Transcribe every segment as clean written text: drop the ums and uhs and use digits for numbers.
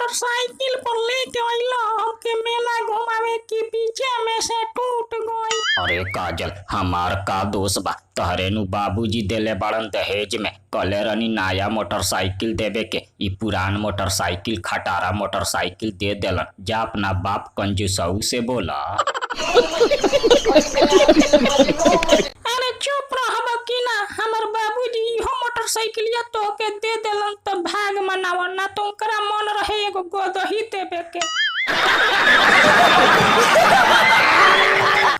Motorcycle पर लेके अइलो हमके मेला घुमावे के पीछे में से टूट गई। अरे काजल, हमार का दोष बा? तहरे नु बाबूजी देले बाड़न दहेज में, कहले रहनी नया मोटरसाइकिल देवे के, ई पुरान मोटरसाइकिल खटारा मोटरसाइकिल दे देलन। जा अपना बाप कंजूसऊ से बोला। अरे चुप रहब कि ना? हमर बाबूजी इहो मोटरसाइकिलिया तोहके दे देलन त भाग मनाव, ना तो उनकरा मन रहे एगो गदही देवे के।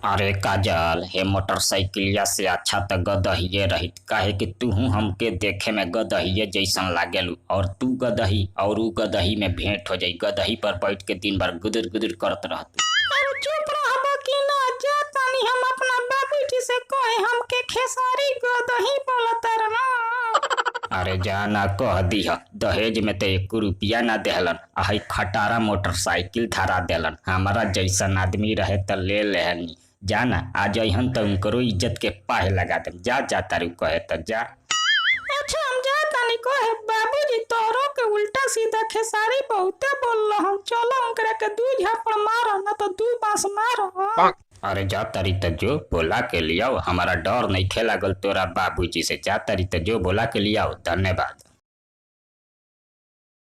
अरे काजल, हे मोटरसाइकिलिया से अच्छा त गदहिए रहित, काहे कि तूहू हमके देखे में गदहिए जैसन लागेलू, और तू गदही और ऊ गदही में भेंट हो जाई। गदही पर बैठ के दिन भर गुदुर गुदुर करत रहतू। अरे चुप रहब कि ना? जा तानी हम अपना बाबूजी से कहे, हमके खेसारी गदही बोलता ना। अरे जा ना कह दीह, दहेज में तो एक रुपया ना देहलन, आ हई खटारा मोटरसाइकिल धरा देलन। हमारा जैसन आदमी रहे त ले लेहनी। जा ना, आ जइहन त उनकरो इज्जत के पाहे लगा देम। जा जा तारू कहे त जा। अच्छा हम जा तानी कहे, बाबूजी तोहरो के उल्टा सीधा खेसारी बहुते बोल हम, चलो उनकरा के दू झापड़ मारो ना तो दू बांस मारो। अरे जा तारी त जो बोला के लियाओ, हमारा डर नहीं खेला गल तोरा बाबूजी से। जा तारी त जो बोला के लियाओ। धन्यवाद।